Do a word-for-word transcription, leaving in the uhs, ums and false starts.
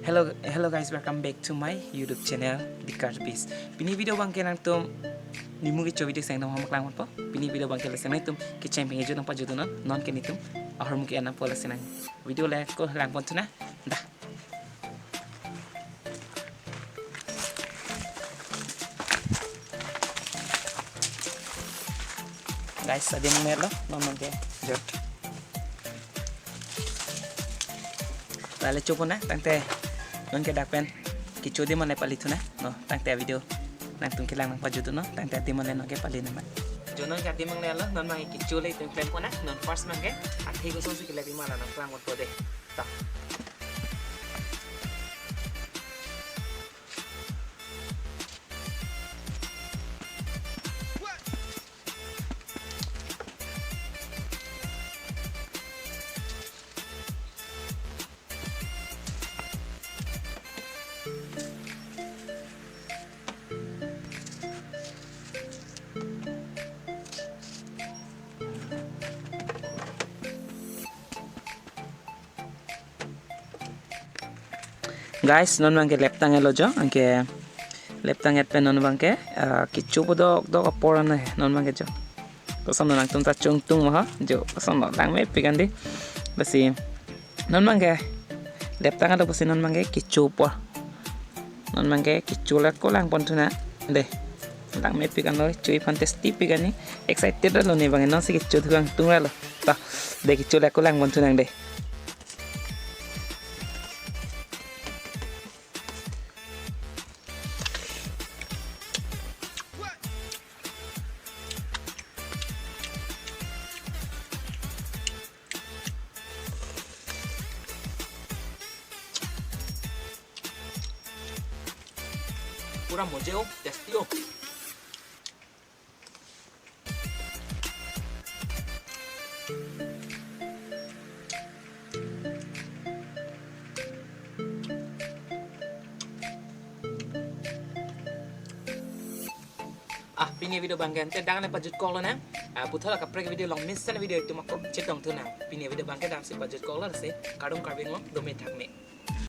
Hello, hello guys, welcome back to my YouTube channel, The Karbis. Pini video abangke nangtum nimu kecho video seng dong hamak lang po. Pini video abangke le seng nangtum kecheng pengkejut nangpajutdun non, non ke netum ahormu ke-en nangpo, lasi nang video le ko lang pon thu nang. Dah. Guys, adim nelo, non abangke. Jo. Lale chopo nang, tangte non ke dak pen kecho adim an le pali thu nang, no, tangte video nangtum kelang nangpajutdun non, tangte adim an le non ke pali nang. Jo, non ke adim an le lo, non abangke kecho le itum klempo nang, non first abangke, athe kosonsi kele adim an le nangklang ponpo dei. Ta. Guys, non abangke leptang etlo jo, anke leptang et pen non abangke, ah, kecho pu dokdok apor an he, non abangke jo. Koson nangtum ta chongtung ma ha, jo, koson lo langmepik an dei. Lasi, non abangke leptang etlo pusi non abangke kecho apor. Non abangke kecho le ko lang pon thu nang dei. Langmepik an lo, choi fantastic pik an ni. Excited lo ne abangke, non si kecho thu kangtung lo. Ta, dei kecho le ko lang pon thu nang dei. Pura moje ho, tasty ho. Ah, pini video abangke ante dak an le pajutkoklo nang. Ah, puthot akaprek video along mesen video itum ako chetong thu nang. Pini video abangke dak an si pajutkoklo, lasi kardom Karbi Anglong, dome thakme.